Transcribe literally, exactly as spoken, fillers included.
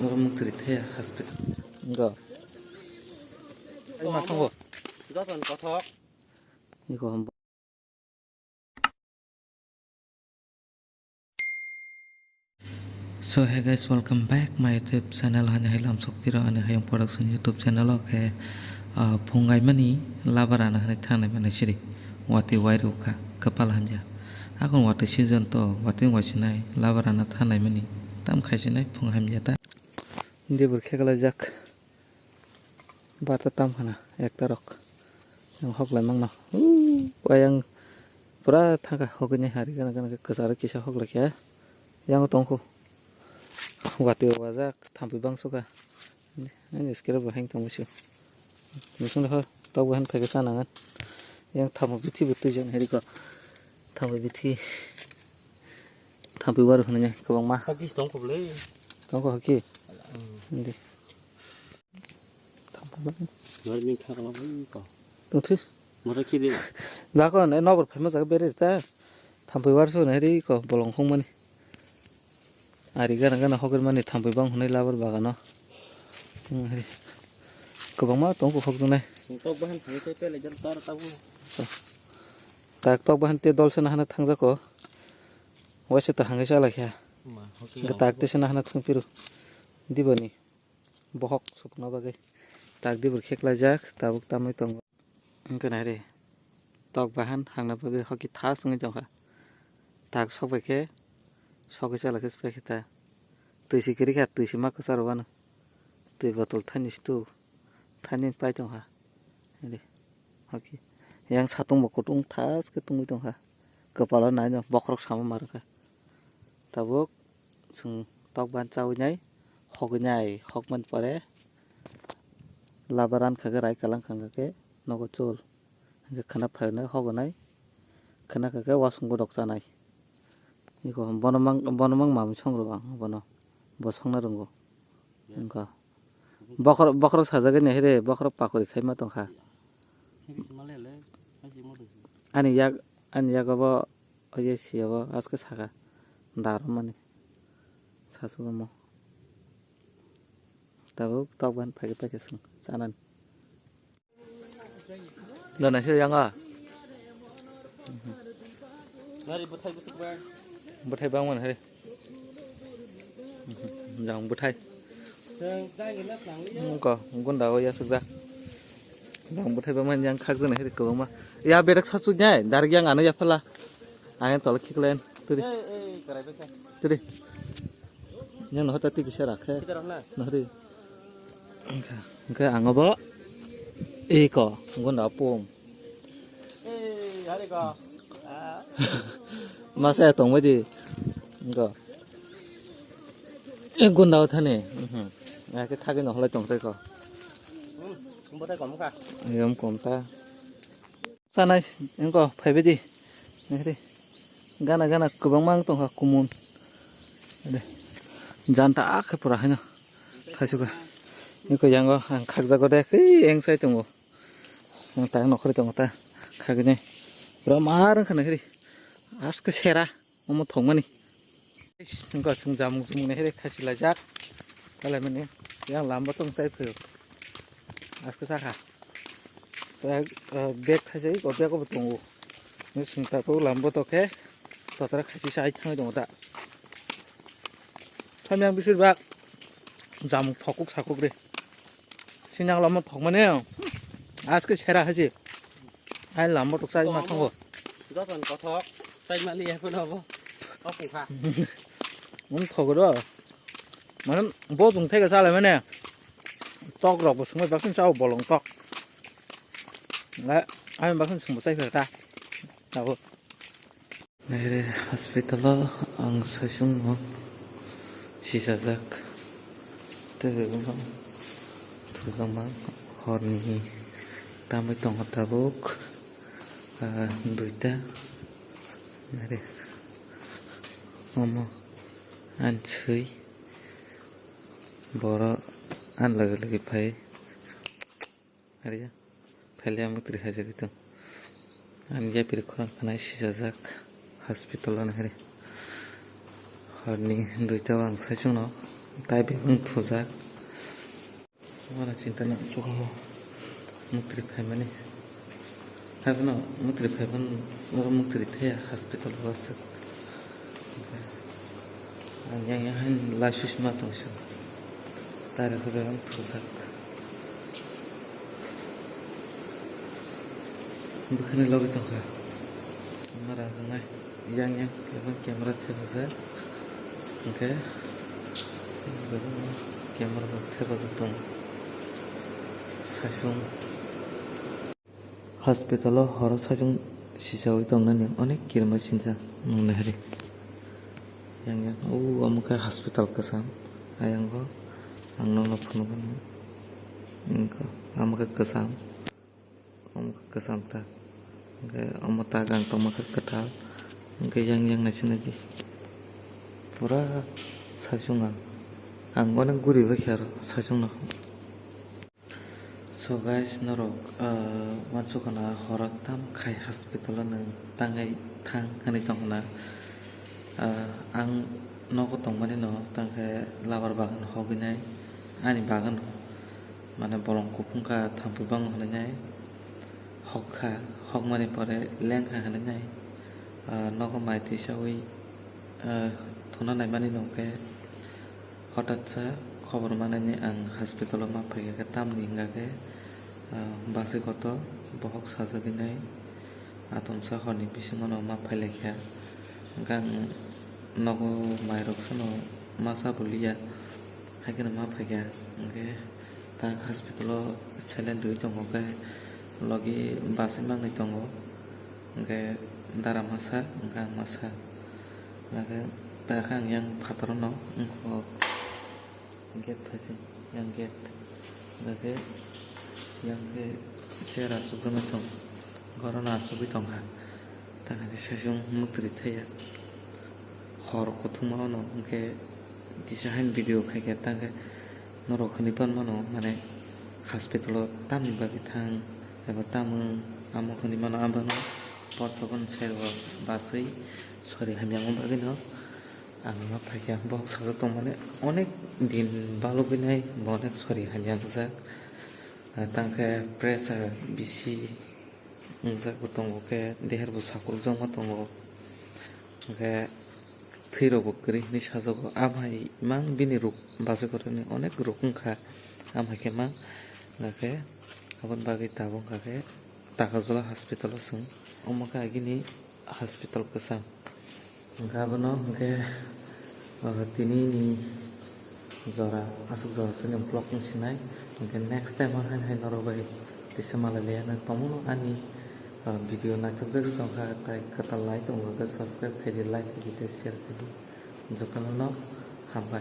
Oro mukti ri thaya hospital. Go. Ai ma thango. Joton kothok. Iko hom. So hey guys, welcome back my YouTube channel. Hani hai lam sok piro ani hayung production YouTube channel o khe, ah, phung gaimani labar ana hani thangnai mani siri. Wati wai rukha kapal hamya. Akon wati season to wati waisinai labar ana thangnai mani tam khaisinai phung hamya ta. Dibur kheklai jak. Barta tam khana ekta rok. Yang hok lai mangno. Uuu, wayang pura thangkha hokni hari gana gana kwcharo kisa hok lai kha. Yang tongkhu. Wati wajak thampui bangsuka. Ani skere bo hang tongmisi. Nising ho tok bahan phege sana ngan. Yang thampui bithi bithi jon hari ko. Thampui bithi. Thampui waru hwnwi kwbangma. Hoki se tongkho bwle. Tongkho hoki. Hmm. Hindi. Thampui waru. Waru ni khakla bai ko. Tongthi. Mara ki de. Dako ne nobor phema jaga bere ta. Thampui waru sone ri ko bolong khong mani. Ari gana gana hokir mani thampui bang hwnwi labar bagano. Hmm, hari. Kwbangma tongkho hokjaknai. Tok bahan phai sai pele jar tar tabu. Tak tok bahan te dol sana hana thangjako. Waisa to hangai chala kha. Ma, hoki. Ga tak te sana hana thang piru. Diboni. Bohok sukna bagwi. Tak dibur kheklai jak, tabuk tamwi tongo. Wngkha nai re. Tok bahan hangna bagwi hoki thas wngwi tongkha. Tak sok bai khe sogwi chala khe se pai khe ta. Twi si kwrwi kha, twi si ma kwcharo wano. Twi botol thani si tu. Thani pai tongkha. Ede, hoki. Yang satung bo kutung thas khe tungwi tongkha. Kwpalo naino bokhorok sama ma rwkha. Tabuk chwng tok ban chawi nai, hogwi nai, hokmani pore laba ran kha khe rai kalang kha khe nogo chol. Hwnkhe khwna phainai hogonai, khwna kha khe wasung godok chanai. Iko bono mang, bono mang mamwi song rw ang bono, bo songna rwngo. Wngkha. Bokhorok, bokhorok sajagani hai de, bokhorok pakori khaima tongkha. Ani yak, ani yago bo, oye si abo, aske saka. Dar mani. Sasu omo. Tabuk tok ban phai phai sung, chanani. Dona se yang a. Nari bwthai bwswk ba? Bwthai bang man hai. Jang bwthai. Jang jang ina tang li. Ko gunda o ya sukda. Jang bwthai bang man yang khak jana hai kwbangma. Ya berak sa chu nyai, dar yang ano ya phala. Ayang tol khiklen. Turi. Ei, ei, karai bwkha. Turi. Yang no hota tiki se rakhe. Kita rok na? Nahri. Hwnkhe, hwnkhe ang obo eko, gunda pum. Ei, hari ko. Ah. Masa ya tongbai di. Go. E gunda o thani. Mhm. Ake thagi no holai tong ko. Hmm, botai kom kha. Yom kom ta. Chanai, engko, phaibai di. Nahri. Gana, gana, kwbangma wng tongkha, kumun. Ade. Janta akhe pura haino. Thaisuka. Engko yango, ang khakjago de, khe, eng sai tongo. Ang ta nokhorwi tongo ta. Khagini. Pura mar wngkha nahri. Aske sera. Omo thokmani. Wngkha chwng jamung chumung nai hai khasi laijak. Kalaimani yang lamba tong chai phaio. Aske sakha. Tak, ah, bag thaisai, o bag obo tongo. Ni singta po lamba tokhe. Totra khasi sai thangwi tongo ta. Samyang bisir bak. Jamung thokuk sakuk re. Sinang lama thokmani. Aske sera haji. Ai lama tok sai ma thango. Joton kothok. Sai mali ya pun abo. Oku kha. Mum thogo do. Mane bo jung thega sala mane. Tok rok bo sumai baksin sao bolong tok. Le, ai baksin sumbo sai pheta. Abo. Nahiri hospital o ang saichung no sijajak. Tei bo thujama horni tamwi tongo tabuk, ah, duita. Nahiri omo ani swi borok ani loge loge phai. Ariya, phaile ang twi hajagwi tong. Ani yapri khorang khanai sijajak hospital o nahari. Horni duita o ang saichung no Tai bebak thujak. Wana chinta no chukha o. Muktri phaimani. Haibano muktri phaiban oro muktri thaya hospital o aswk. Ang yang yang hain lasus ma tongsa. Tare khuda ang thujak. Bukhani logi tongkha. Mara jangai yang yang kebang camera thepajak. Hingke camera bo thepajak tongo. Saichung. Hospital o horo saichung sichawi tongnani onek kirima sinsa nung nahari. Yang yang o omo khe hospital kwcham. Ayang o ang nokno phunukgo. Amo khe kwcham. Omo khe kwcham ta. Hingke omo tak ang tongma khe kwtal. Hingke yang yang naising naidi. Pura saichung ang. Ang onek guri bai khe aro saichung no. So guys, norok, ah, uansukha na horo tam khai hospital o nwng tangwi thang hinwi tongkha na. Ah, ang nogo tongmani no tangkhe labar bagan hogwi nai ani bagan mane bolong kuphung kha thampui bango hinwi nai hok kha, hokmani pore leng kha hinwi nai, ah, nogo mai twi chawi, ah, thuna naimani no khe. Hotatsa khobor manani ang hospital o ma phaikha khe tamni hingkha khe, ah, bachai kotor bohok sajagwi nai atomsa horni bisingo no ma phailaikha. Hingkhe ang nogo mairok sano ma cha bo liya, haikheno ma phaikha. Hingkhe tak hospital o silent rwui tongo khe logi bachai manwi tongo. Hingkhe dara masa, hingkhe ang masa. Hingkhe takhe ang yang phataro no wngkho. Gate phaising, yang gate. Hingkhe yang khe chair achukjaknai tong, ghoro no achugwi tongkha. Takhe saichung muktri thaya. Hor kuthuma ono hingkhe kisa haino video khaikha, takhe norok hinwi panmano mane hospital o tamni bagwi thang eba tamung amo hinwi mano, abono porthogo sai rwgo bachwi sori hamyangma bagwino ang ma phaikha. Bohok sajak tongmani onek din balugwi nai bo onek sori hamyangjak, tangkhe pressure bisi wngjak bo tongo khe deher bo sakrukjakma tongo. Hingkhe thwi rok bo kwrwi hinwi sajago. Amhai mang bini ruk bachai kotorni onek ruk wngkha. Amhai khe mang hingkhe aboni bagwi tabuk hingkha khe Takarjala hospital o chwng. Omo khe agini hospital kwcham. Hingkhe abono hingkhe, ah, tini ni jora, aswk jora tini vlog wng sinai. Hingkhe next time o haino hai norok bai kisa malai liya nang tongmano ani, ah, video naithok jagwi tongkha, tai kwtal lai tongkha khe subscribe khaidi, like khaidi tei share khaidi. Jotono no hambai.